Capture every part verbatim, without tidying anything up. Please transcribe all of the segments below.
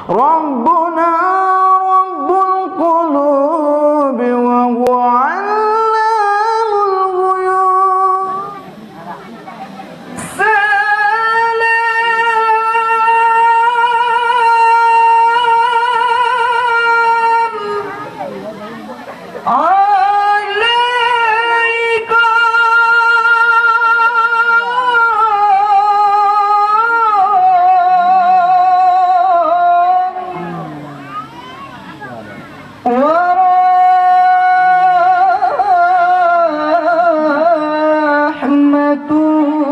ربنا رب القلوب وهو علام الغيوب. سلام عليكم ورحمة الله.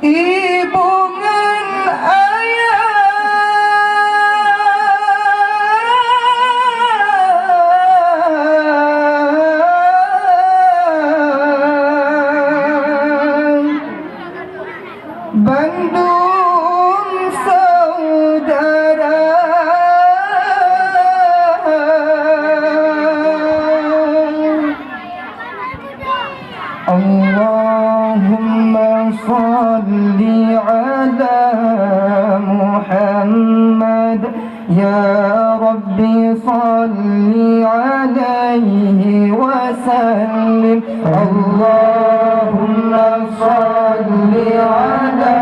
Ibu ngon ayah bandum syedara. اللهم صل على محمد، يا رب صل عليه وسلم. اللهم صل على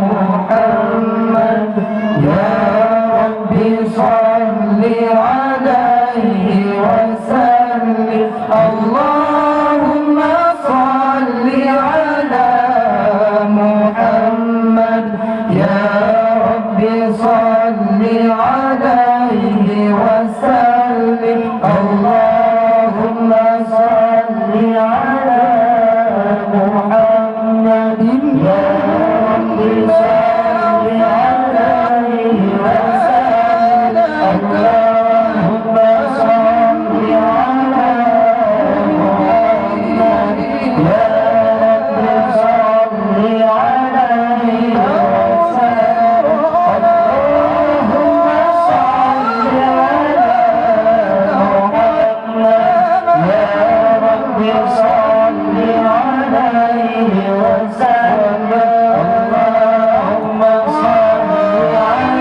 محمد، يا رب صل عليه وسلم. اللهم صل على محمد، يا رب صل عليه وسلم. اللهم صل على محمد، يا رب صل عليه وسلم. اللهم صل على محمد، يا رب صل عليه وسلم. اللهم صل على محمد، يا رب صل عليه وسلم. اللهم صل على محمد، يا رب صل عليه وسلم. اللهم صل على محمد، يا رب صل عليه وسلم. اللهم صل على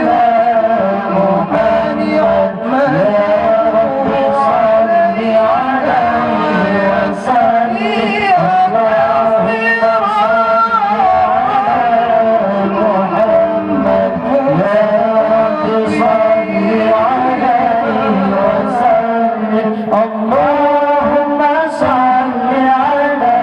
محمد، يا رب صل عليه وسلم. اللهم صل على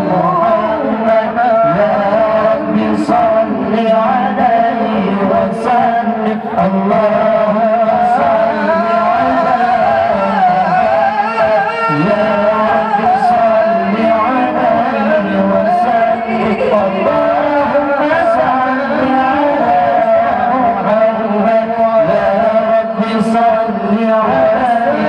محمد، يا رب صل عليه وسلم. اللهم صل على محمد، يا رب صل عليه وسلم. اللهم صل على محمد، يا رب صل عليه